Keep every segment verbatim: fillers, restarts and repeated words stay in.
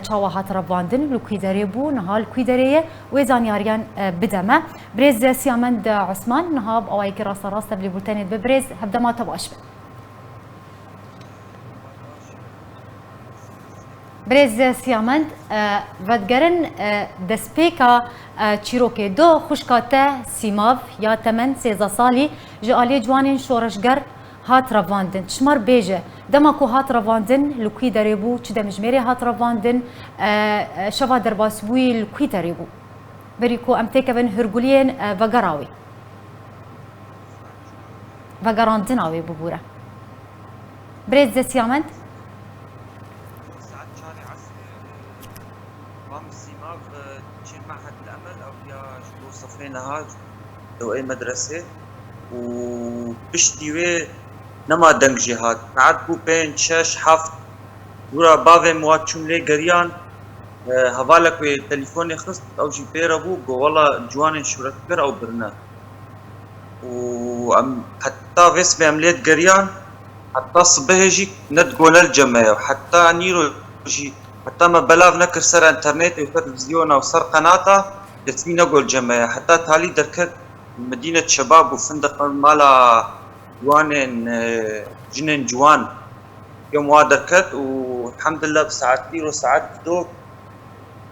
çawa hat revandin, li kû derê bû, niha li kû derê ye, wê zanyariyan, e, bide me. Birêz Siyamend Osman, niha bi awayekî rasterast tevlî bûltenê dibe. Birêz, hevdema te baş be. Birêz Siyamend, e, vedigerin, e, destpêka, e, çîrokê do xwişka te Sîmav ya temen sêzdeh salî ji aliyê ciwanên şoreşger hat revandin. Çimar bêje, dema ku hat revandin, li kû derê bû, çi demjimêrê hat revandin, e, e, şeva derbasbûyî li kû derê bû? Berî ku em têkevin hûrguliyên, e, vegera wê. Vegerandina wê bibûre. Birêz Siyamend. Saet çarê esrê, e, Mam Sîmav, e, çê Mehed El Emel, ew ya ji bo sefê niha, ew ê medresê. Û piştî wê nema deng jê hat. Saet bû pênc, şeş, heft. Dûra bavê min wa çûm lê geriyan. E, hevalek wê telîfonê xist, ew jî pê re bû, got, "Wela ciwanên şoreşger ew birine." Û em heta vê sibê em lê digeriyan, heta sibehê jî ne digone li cem me ye. Heta nîro jî, heta me belav nekir ser înternetê û ser televîzyona û ser qenata, destmî negol cem me ye. Heta talî derket Medînet Şebab û findiq mala ciwanên, e, jinên ciwan. Yom wa derket û elhamdulillah bi saet îro saet dido,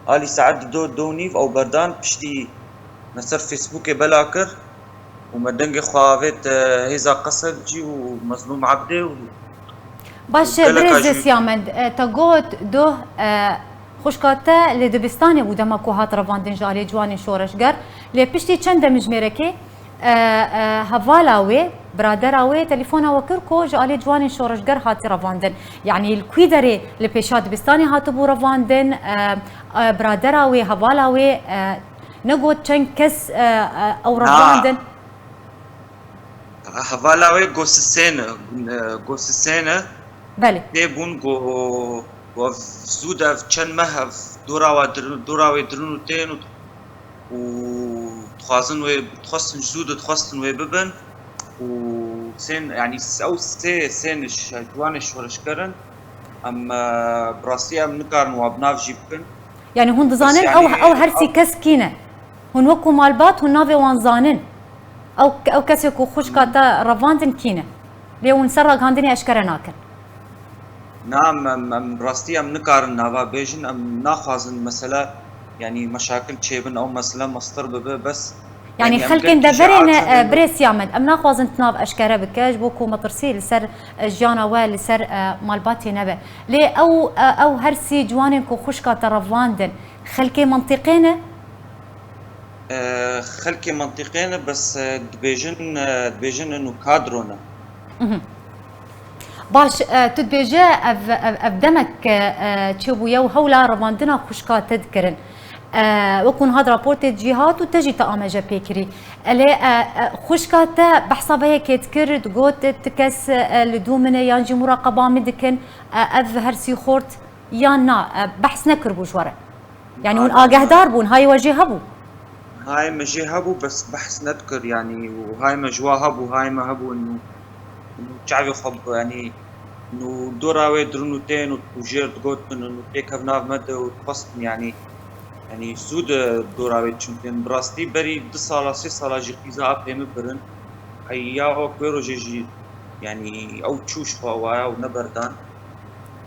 alî saet dido, do û nîv ew berdan piştî me ser Facebookê bela kir û me dengê xwe avêt, e, hêza Qesedcî û Mezlûm Ebdê û Baş e, gelek birêz jî Siyamend, e, te got doh, e, xwişka te li dibistanê bû dema ku hat revandin ji alî ciwanên şoreşger, lê piştî çend demjimêrekê, e, e, hevala wê, biradera wê telefona we kir ku ji alî ciwanên şoreşger hatî revandin. Yanî li kû derê li pêşa dibistanê hatibû revandin, e, e, biradera wê, hevala wê, e, negot çend kes, e, e, ew Na. revandin? Hevala wê go sisê ne, e, go sisê ne. Belê. Tê bûn go, go ev zû de ev çend meh ev dora wa dir-, dora wê dirin û tên û, û dixwazin wê, dixwestin ji zû de dixwestin wê bibin û sên, yanî ew sê, sên ji ciwanê şoreşger in. Em, e, bi rastî em nikarin wa bi nav jî bikin. Yanî hûn dizanin Bes ew, yanî ew her sî ew kes kî ne? Hûn wekû malbat, hûn navê wan zanin? Ew, ew kesê ku xwişka te revandin kî ne? Lê hûn ser ragihandinê eşkere nakin. Na, em, em, em, rastî em nikarin nava bêjin, em naxwazin mesela, yanî meşakil çêbin, ew mesele mestir bibe, bes, Yanî yanî em xelkên gelkî ji deverê ne, aciz e, ne. Birêz Siyamend, em naxwazin tu nav eşkere bike, ji bo ku metirsî li ser, e, jiyana we, li ser, e, malbatê nebe. Lê ew, e, ew her sî ciwanên ku xwişka te revandin, xelkê mintîqê ne? E, xelkê mintîqê ne, bes, e, dibêjin, e, dibêjin inu kadro ne. Mhm. Baş, e, tu dibêje ev, ev, ev demek, e, e, çêbûye û hewla revandina xwişka te dikirin. E, wekû niha di raportê cî hat û te jî te amaje pê kirî. E, lê, e, e, xwişka te behsa vê yekê dikir, digot, ti kes, e, li dû min e yan jî muraqeba min dikin, e, ev her sî xort yan na, e, behs nekiribû ji we re? Yanî hûn Na, na, na. agehdar bûn, hayê we jê hebû? Hayê me jê hebû, bes behs nedikir, yanî, û hayê me ji wa hebû, hayê me hebû, û, û çavê xwe, yanî, û dora wê dirin û tên û, û jêr digotin, û têkev nav me de û dixwestin, yanî, yanî, zû di dora wê çûn tên. Bi rastî berî du sala, sê sala jî qîza apê min birin. Ey, ya wek wê rojê jî, yanî, ew çû ji xwe waya û neberdan.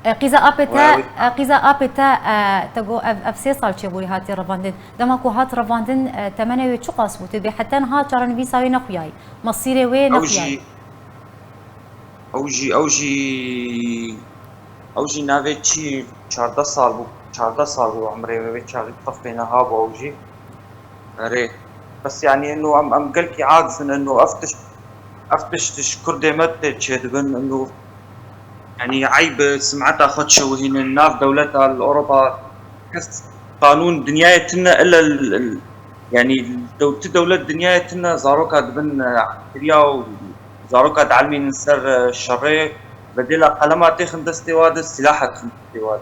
E, qîza apê te, Waya wê e, qîza apê te, e, te got ev, ev sê sal çêbûyî hatiye revandin. Dema ku hat revandin, e, temenê wê çiqas bû? Tu dibê heta niha çarenivîsa wê nexuyayî. Mesîrê wê Ew nexuyayî. jî, ew jî, ew jî, ew jî navê çi çardeh sal bû, çardeh sal bû emrê wê, wê çaxî tefê neha bû ew jî. Erê. Bes, yanî, ino em, em gelkî aciz in, ino ev tişt, ev tişt ji Kurdê me tê çêdibin, ino, yanî, eyb e, simeta xwe dişewihînin, nav dewleta li Ewropa kes qanûn dinyayê tune, illa l-, l-, yanî, dew-, ti dewlet dinyayê tune zaroka dibin, e, kiriya û zaroka dielimînin ser, e, şerê, bedêla qelema têxin destê wa de, sîlaha dixin destê wa de.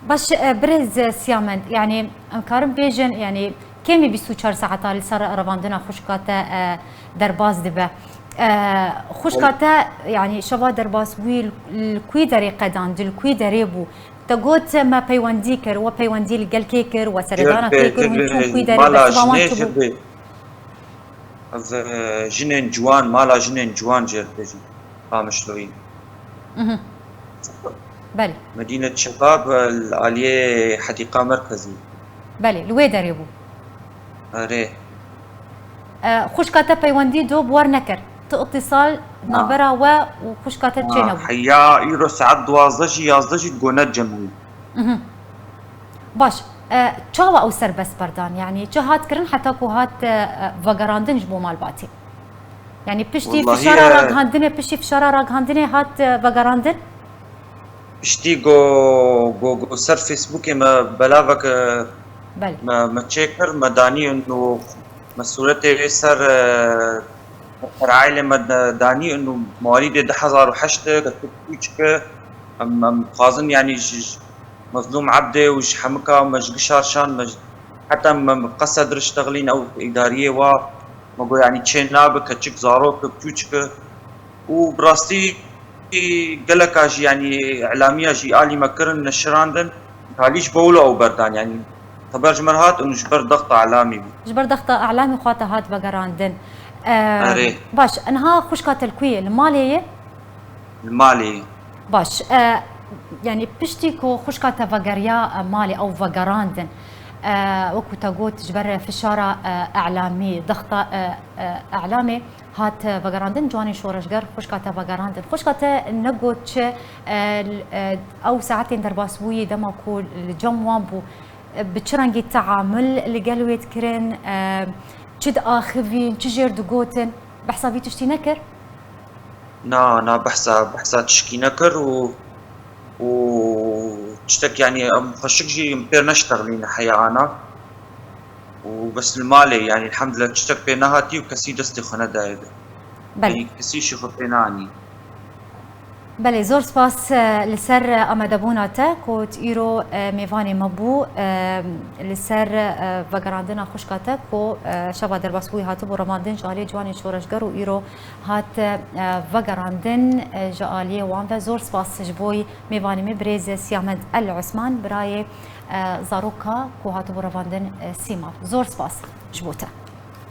Baş, e, birêz, e, Siyamend, yanî em karin bêjin, yanî kêmî bîst û çar saeta li ser revandina xwişka te, e, derbas dibe. E, xwişka Belê. te, yanî şeva derbasbûyî li, li kû derê qedand, li kû derê bû? Te got me peywendî kir, we peywendî li gel kê kir, we seredana kê kir, hûn çûn kû derê, be siba wan çi bû? Ev, e, jinên ciwan, mala jinên ciwan jê dibêjin, Qamişloyî. Mhm. Belê. Medînet Şebab, e, li aliyê Hedîqa Merkezî. Belê, li wê derê bû. Erê. E, xwişka te peywendî do bi we re nekir. Tu îtîsal navbera we û xwişka te çênebû. Heya îro saet duwazdeh jî, yazdeh jî digone cem wî. Mhm. Baş, e, çawa ew serbest berdan? Yanî çi hat kirin heta ku hat, e, e, vegerandin ji bo malbatê? Yanî piştî fişara, e, ragihandinê, piştî fişara ragihandinê hat, e, vegerandin? Piştî go, go, go ser Facebookê me belavek, e, Belê. me, me çêkir, me danî û me sûretê wê ser, e, ser aîlê me de-, danî û me warî dê du hezar û heşt e, ke tu kûçik e, em, em dixwazin, yanî ji, ji Mezlûm Ebdê û ji Hemika me ji Gişarşan, me ji, heta me bi qesed re ştexilîn ew îdariyê wa, me got, yanî çê nabe, keçik, zarok e, kûçik e. Û bi rastî geleka jî, yanî îlamiya jî alî me kirin, neşirandin, alî ji bo wilo ew berdan, yanî xeber ji me re hat û ji ber dexta îlamî bû. Ji ber dexta îlamî xwe te hat vegerandin. E, Erê. Baş, niha xwişka te li ku ye? Li malê ye? Li malê ye. Baş, e, yanî piştî ku xwişka te vegeriya, e, malê, ew vegerandin, e, wekû te got, ji ber fişara, e, îlamî, dexta, e, e, îlamê, hat, e, vegerandin, ciwanên şoreşger xwişka te vegerandin. Xwişka te negot çi, e, l-, e, ew saetên derbasbûyî dema ku li cem wan bû, e, bi çi rengî teamul li gel wê dikirin, e, çi diaxivîn, çi jêr digotin, behsa vî tiştî nekir? Na, na, behsa, behsa tişkî nekir û, û tiştek, yanî em xweşik jî em pê neştexilîne heya ana. û bes li malê, yanî elhamdulillah tiştek pê nehatî û kesî destê xwe nedaye de. Belê. Yanî kesî jî xwe pê neanî. Belê, zor spas, e, li ser, e, amadebûna te ku tu îro, e, mêvanê me bû, e, li ser, e, vegerandina xwişka te ku, e, şeva derbasbûyî hatibû revandin ji aliyê ciwanên şoreşger û îro hat, e, vegerandin, e, ji aliyê wan ve. Zor spas ji bo mêvanê me birêz Siyahmend El Osman, birayê, e, zaroka ku hatibû revandin, e, Sîma. Zor spas ji bo te.